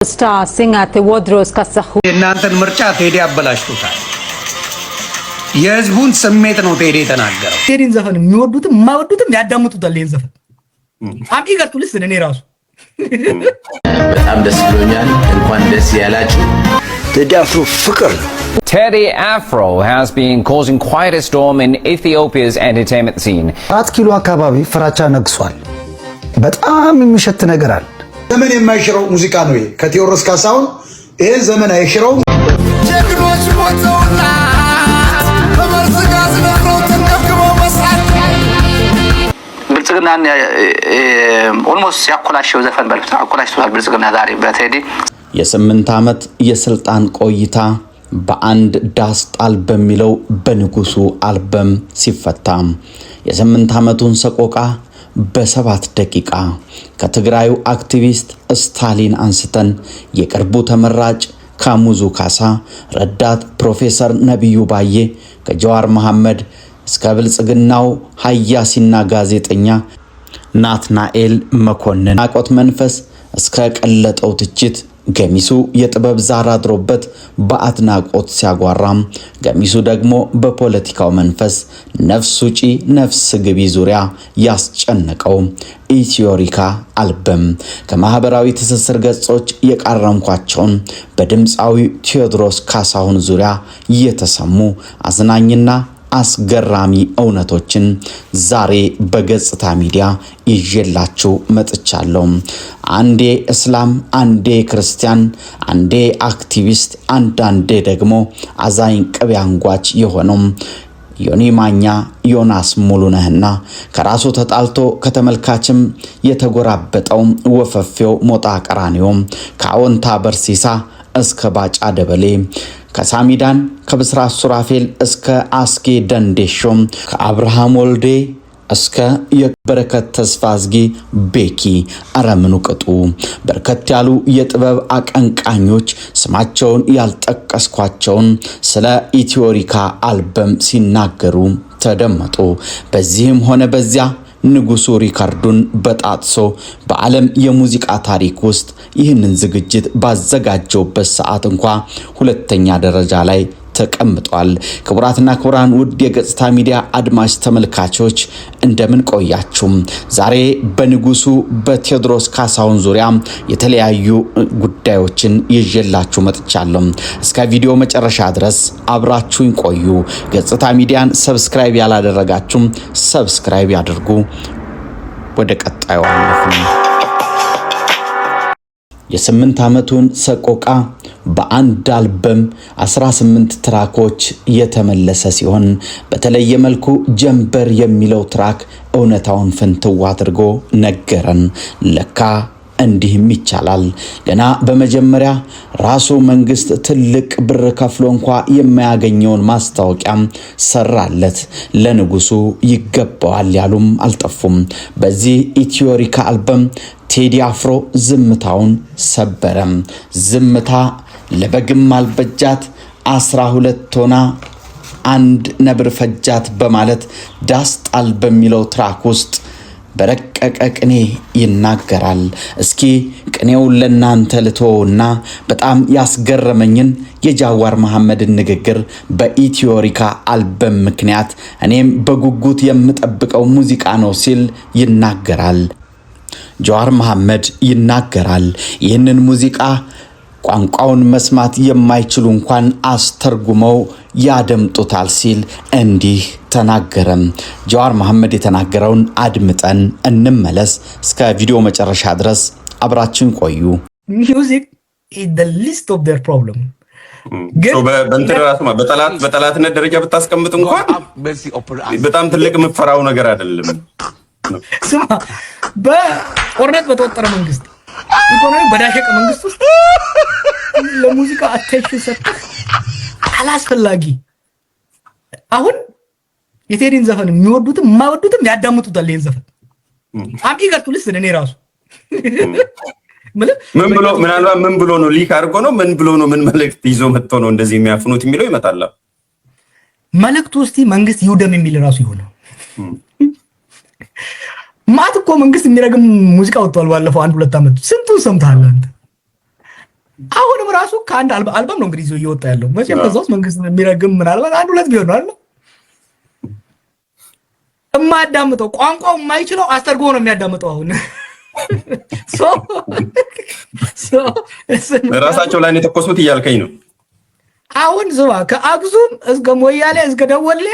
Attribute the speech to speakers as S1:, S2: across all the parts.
S1: Star singer Tewodros Kassahun.
S2: የእናንተን ምርጫ ቴዲ አበላሽቶታል። የህዝቡን ስሜት ነው ቴዲ የተናገረው።
S3: ቴዲን ዘፈን የሚወዱትም የማይወዱትም ያዳምጡታል። ይሄን ዘፈን I'm eager to listen እኔ ራሱ።
S4: በጣም ደስ ብሎኛል። እንኳን ደስ ያላችሁ።
S5: ቴዲ አፍሮ ፍቅር ነው።
S6: Teddy Afro has been causing quite a storm in Ethiopia's entertainment scene.
S7: 4 ኪሎ አካባቢ ፍራቻ ነግሷል። በጣም የሚሸት ነገር አለ።
S8: ዘመን የማይሽረው ሙዚቃ ነው ይሄ። ከቴዎድሮስ ካሳሁን ይሄን ዘመን አይሽረውም።
S9: ጀግኖች ሞተውላት በመርዝ ጋዝ ነግረው ተንገብግበው መሳት።
S10: ብልጽግናን almost ያኮላሸው ዘፈን በሉት፣ አኮላሽቶታል። ብልጽግና ዛሬ በቴዲ።
S11: የ8 ዓመት የስልጣን ቆይታ በአንድ ዳስ ጣል በሚለው በንጉሱ አልበም ሲፈታ፣ የ8 ዓመቱን ሰቆቃ በ7 ደቂቃ፣ ከትግራዩ አክቲቪስት ስታሊን አንስተን የቅርቡ ተመራጭ ካሙዙ ካሳ፣ ረዳት ፕሮፌሰር ነቢዩ ባዬ፣ ከጀዋር መሐመድ እስከ ብልጽግናው ሀያሲና ጋዜጠኛ ናትናኤል መኮንን ናቆት መንፈስ እስከ ቀለጠው ትችት፣ ገሚሱ የጥበብ ዛር አድሮበት በአድናቆት ሲያጓራም፣ ገሚሱ ደግሞ በፖለቲካው መንፈስ ነፍስ ውጪ ነፍስ ግቢ ዙሪያ ያስጨነቀው ኢትዮሪካ አልበም፣ ከማህበራዊ ትስስር ገጾች የቃረምኳቸውን በድምፃዊ ቴዎድሮስ ካሳሁን ዙሪያ የተሰሙ አዝናኝና አስገራሚ እውነቶችን ዛሬ በገጽታ ሚዲያ ይዤላችሁ መጥቻለሁ። አንዴ እስላም፣ አንዴ ክርስቲያን፣ አንዴ አክቲቪስት፣ አንዳንዴ ደግሞ አዛኝ ቅቤ አንጓች የሆነው ዮኒ ማኛ ዮናስ ሙሉነህና ከራሱ ተጣልቶ ከተመልካችም የተጎራበጠው ወፈፌው ሞጣ ቀራኒዮ፣ ከአዎንታ በርሲሳ እስከ ባጫ ደበሌ፣ ከሳሚዳን ከብስራት ሱራፌል እስከ አስጌ ደንዴሾ፣ ከአብርሃም ወልዴ እስከ የበረከት ተስፋ አዝጊ ቤኪ፣ አረምኑ ቅጡ በርከት ያሉ የጥበብ አቀንቃኞች ስማቸውን ያልጠቀስኳቸውን ስለ ኢትዮሪካ አልበም ሲናገሩ ተደመጡ። በዚህም ሆነ በዚያ ንጉሱ ሪከርዱን በጣጥሶ በዓለም የሙዚቃ ታሪክ ውስጥ ይህንን ዝግጅት ባዘጋጀውበት ሰዓት እንኳ ሁለተኛ ደረጃ ላይ ተቀምጧል። ክቡራትና ክቡራን፣ ውድ የገጽታ ሚዲያ አድማጭ ተመልካቾች፣ እንደምን ቆያችሁም? ዛሬ በንጉሱ በቴዎድሮስ ካሳሁን ዙሪያ የተለያዩ ጉዳዮችን ይዤላችሁ መጥቻለሁ። እስከ ቪዲዮ መጨረሻ ድረስ አብራችሁኝ ቆዩ። ገጽታ ሚዲያን subscribe ያላደረጋችሁም subscribe ያድርጉ። ወደ ቀጣዩ አለፍን። የ8 ዓመቱን ሰቆቃ በአንድ አልበም 18 ትራኮች የተመለሰ ሲሆን፣ በተለየ መልኩ ጀንበር የሚለው track እውነታውን ፍንትው አድርጎ ነገረን። ለካ እንዲህም ይቻላል። ገና በመጀመሪያ ራሱ መንግስት ትልቅ ብር ከፍሎ እንኳ የማያገኘውን ማስታወቂያም ሰራለት። ለንጉሱ ይገባዋል ያሉም አልጠፉም። በዚህ ኢትዮሪካ አልበም ቴዲ አፍሮ ዝምታውን ሰበረም። ዝምታ ለበግም አልበጃት፣ 12 ሆና አንድ ነብር ፈጃት በማለት ዳስ ጣል በሚለው track ውስጥ በረቀቀ ቅኔ ይናገራል። እስኪ ቅኔውን ለናንተ ልተወውና በጣም ያስገረመኝን የጃዋር መሐመድን ንግግር፣ በኢትዮሪካ አልበም ምክንያት እኔም በጉጉት የምጠብቀው ሙዚቃ ነው ሲል ይናገራል። ጃዋር መሐመድ ይናገራል። ይህንን ሙዚቃ ቋንቋውን መስማት የማይችሉ እንኳን አስተርጉመው ያደምጡታል ሲል እንዲህ ተናገረም። ጃዋር መሐመድ የተናገረውን አድምጠን እንመለስ። እስከ ቪዲዮ መጨረሻ ድረስ አብራችን ቆዩ።
S3: Music is the least of their problem።
S12: በእንትን ራሱ በጠላትነት ደረጃ ብታስቀምጥ እንኳን በጣም ትልቅ የምፈራው ነገር አይደለም።
S3: ስማ፣ በጦርነት በተወጠረ መንግስት፣ ኢኮኖሚ በዳሸቀ መንግስት ውስጥ ለሙዚቃ attention ሰጥተህ አላስፈላጊ። አሁን የቴዲን ዘፈን የሚወዱትም የማይወዱትም ያዳምጡታል። ይሄን ዘፈን I'm eager to listen እኔ ራሱ።
S12: ምን ብሎ፣ ምናልባት ምን ብሎ ነው፣ leak አድርጎ ነው፣ ምን ብሎ ነው፣ ምን መልእክት ይዞ መጥቶ ነው እንደዚህ የሚያፍኑት የሚለው ይመጣል።
S3: መልእክቱ እስቲ መንግስት ይውደም የሚል ራሱ ይሆነ ማት እኮ መንግስት የሚረግም ሙዚቃ ወጥቷል። ባለፈው አንድ ሁለት ዓመት ስንቱን ሰምተሃል አንተ? አሁንም ራሱ ከአንድ አልበም ነው እንግዲህ ይዞ እየወጣ ያለው። መቼም ከዛ ውስጥ መንግስት የሚረግም ምናልባት አንድ ሁለት ቢሆን ነው አይደል? የማያዳምጠው፣ ቋንቋው የማይችለው አስተርጉሞ ነው የሚያዳምጠው። አሁን so
S12: ራሳቸው ላይ ነው የተኮሱት እያልከኝ ነው።
S3: አሁን ስማ፣ ከአክሱም እስከ ሞያሌ እስከ ደወሌ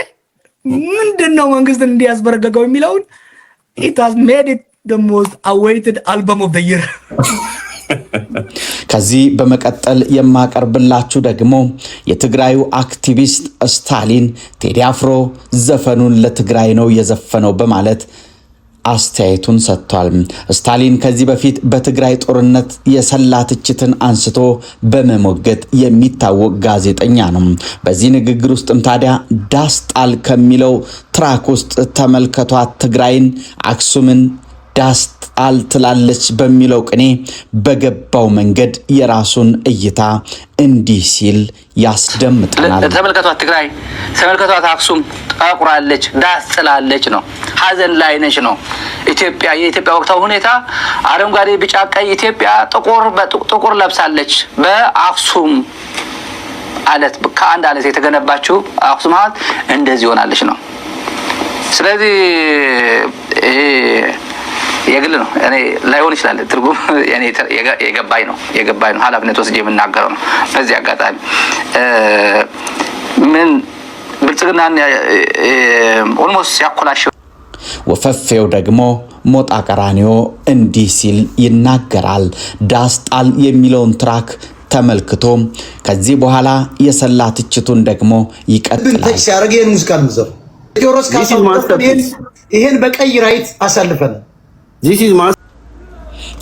S3: ምንድን ነው መንግስትን እንዲያስበረገገው የሚለውን it has made it the most awaited album of the year።
S11: ከዚህ በመቀጠል የማቀርብላችሁ ደግሞ የትግራዩ አክቲቪስት ስታሊን ቴዲ አፍሮ ዘፈኑን ለትግራይ ነው የዘፈነው በማለት አስተያየቱን ሰጥቷል። ስታሊን ከዚህ በፊት በትግራይ ጦርነት የሰላ ትችትን አንስቶ በመሞገት የሚታወቅ ጋዜጠኛ ነው። በዚህ ንግግር ውስጥም ታዲያ ዳስ ጣል ከሚለው track ውስጥ ተመልከቷት ትግራይን፣ አክሱምን ዳስ ጣል ትላለች በሚለው ቅኔ በገባው መንገድ የራሱን እይታ እንዲህ ሲል ያስደምጠናል።
S10: ተመልከቷት ትግራይ፣ ተመልከቷት አክሱም ጠቁራለች፣ ዳስ ጥላለች ነው፣ ሀዘን ላይ ነች ነው። ኢትዮጵያ፣ የኢትዮጵያ ወቅታዊ ሁኔታ አረንጓዴ፣ ቢጫ፣ ቀይ ኢትዮጵያ ጥቁር ጥቁር ለብሳለች። በአክሱም አለት፣ ከአንድ አለት የተገነባችው አክሱም ሐውልት እንደዚህ ሆናለች ነው። ስለዚህ ይሄ የግል ነው። እኔ ላይሆን ይችላል ትርጉም፣ እኔ የገባኝ ነው፣ ኃላፊነት ወስጄ የምናገረው ነው። በዚህ አጋጣሚ ምን ብልጽግናን almost ያኮላሸው
S11: ወፈፌው ደግሞ ሞጣ ቀራኒዮ እንዲህ ሲል ይናገራል። ዳስ ጣል የሚለውን track ተመልክቶ ከዚህ በኋላ የሰላ ትችቱን ደግሞ ይቀጥላል።
S8: Touch ሲያደርግ ይሄን ሙዚቃ ነው የምትዘፍነው። ቴዎድሮስ ካሳሁን ይሄን በቀይ right አሳልፈናል።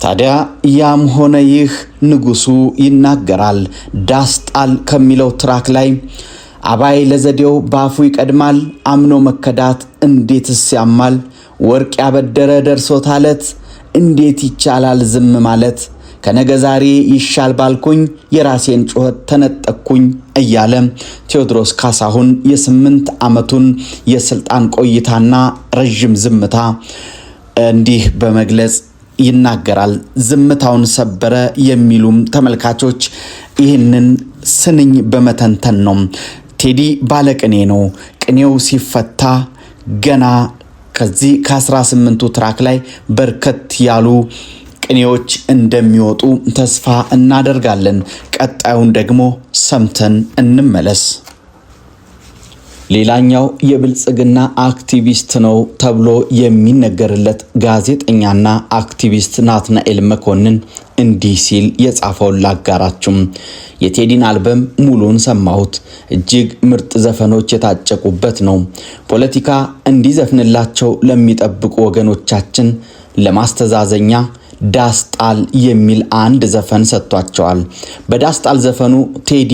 S11: ታዲያ ያም ሆነ ይህ ንጉሱ ይናገራል። ዳስ ጣል ከሚለው track ላይ አባይ ለዘዴው ባፉ ይቀድማል፣ አምኖ መከዳት እንዴትስ ያማል፣ ወርቅ ያበደረ ደርሶታለት እንዴት ይቻላል ዝም ማለት፣ ከነገ ዛሬ ይሻል ባልኩኝ የራሴን ጩኸት ተነጠቅኩኝ እያለ ቴዎድሮስ ካሳሁን የ8 ዓመቱን የስልጣን ቆይታና ረዥም ዝምታ እንዲህ በመግለጽ ይናገራል። ዝምታውን ሰበረ የሚሉም ተመልካቾች ይህንን ስንኝ በመተንተን ነው። ቴዲ ባለቅኔ ነው። ቅኔው ሲፈታ ገና ከዚህ ከ18ቱ track ላይ በርከት ያሉ ቅኔዎች እንደሚወጡ ተስፋ እናደርጋለን። ቀጣዩን ደግሞ ሰምተን እንመለስ። ሌላኛው የብልጽግና አክቲቪስት ነው ተብሎ የሚነገርለት ጋዜጠኛና አክቲቪስት ናትናኤል መኮንን እንዲህ ሲል የጻፈውን ላጋራችሁም። የቴዲን አልበም ሙሉን ሰማሁት። እጅግ ምርጥ ዘፈኖች የታጨቁበት ነው። ፖለቲካ እንዲዘፍንላቸው ለሚጠብቁ ወገኖቻችን ለማስተዛዘኛ ዳስ ጣል የሚል አንድ ዘፈን ሰጥቷቸዋል። በዳስ ጣል ዘፈኑ ቴዲ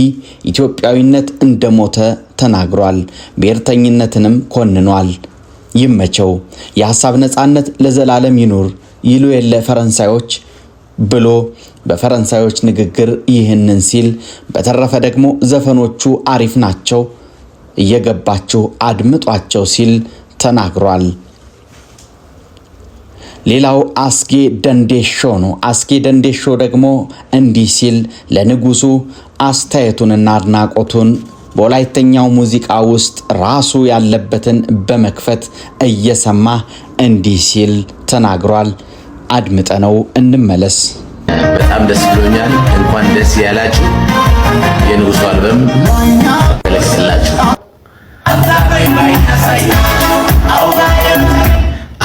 S11: ኢትዮጵያዊነት እንደሞተ ተናግሯል። ብሔርተኝነትንም ኮንኗል። ይመቸው፣ የሀሳብ ነፃነት ለዘላለም ይኑር ይሉ የለ ፈረንሳዮች ብሎ በፈረንሳዮች ንግግር ይህንን ሲል፣ በተረፈ ደግሞ ዘፈኖቹ አሪፍ ናቸው፣ እየገባችሁ አድምጧቸው ሲል ተናግሯል። ሌላው አስጌ ደንዴሾ ነው። አስጌ ደንዴሾ ደግሞ እንዲህ ሲል ለንጉሱ አስተያየቱንና አድናቆቱን በወላይተኛው ሙዚቃ ውስጥ ራሱ ያለበትን በመክፈት እየሰማ እንዲህ ሲል ተናግሯል። አድምጠነው እንመለስ።
S4: በጣም ደስ ብሎኛል። እንኳን ደስ ያላችሁ። የንጉሱ አልበም ተለቀቀላችሁ።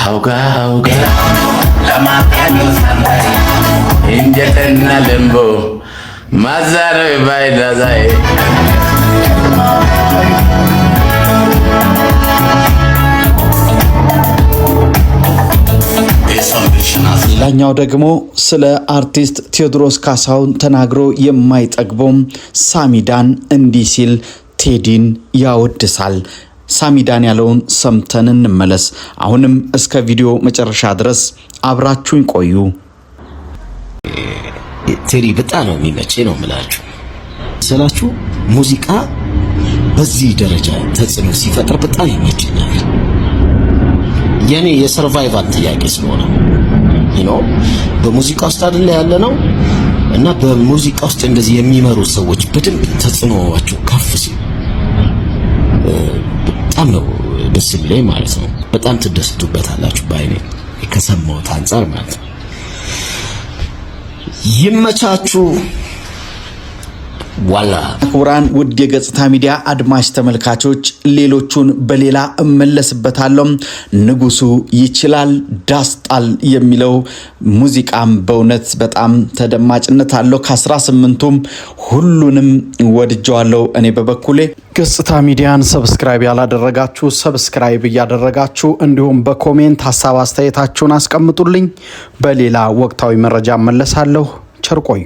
S4: አውጋ አውጋ እንጀተና ለምቦ ማዛረ ባይዳዛይ።
S11: ሌላኛው ደግሞ ስለ አርቲስት ቴዎድሮስ ካሳሁን ተናግሮ የማይጠግበው ሳሚዳን እንዲህ ሲል ቴዲን ያወድሳል። ሳሚዳን ያለውን ሰምተን እንመለስ። አሁንም እስከ ቪዲዮ መጨረሻ ድረስ አብራችሁኝ ቆዩ።
S5: ቴዲ በጣም ነው የሚመቸኝ ነው የምላችሁ ስላችሁ፣ ሙዚቃ በዚህ ደረጃ ተጽዕኖ ሲፈጥር በጣም ይመቸኛል። የኔ የ survival ጥያቄ ስለሆነ በሙዚቃ ውስጥ አይደለ ያለ ነው። እና በሙዚቃ ውስጥ እንደዚህ የሚመሩ ሰዎች በደንብ ተጽዕኖዋቸው ከፍ ሲል በጣም ነው ደስ የሚለኝ ማለት ነው። በጣም ትደስቱበታላችሁ ባይኔ ከሰማሁት አንጻር ማለት ነው። ይመቻችሁ። ዋላ።
S11: ክቡራን ውድ የገጽታ ሚዲያ አድማጭ ተመልካቾች፣ ሌሎቹን በሌላ እመለስበታለሁ። ንጉሱ ይችላል ዳስጣል የሚለው ሙዚቃም በእውነት በጣም ተደማጭነት አለው። ከ18ቱም ሁሉንም ወድጀዋለሁ እኔ በበኩሌ።
S13: ገጽታ ሚዲያን subscribe ያላደረጋችሁ subscribe እያደረጋችሁ እንዲሁም በ comment ሀሳብ አስተያየታችሁን አስቀምጡልኝ። በሌላ ወቅታዊ መረጃ እመለሳለሁ። ቸር ቆዩ።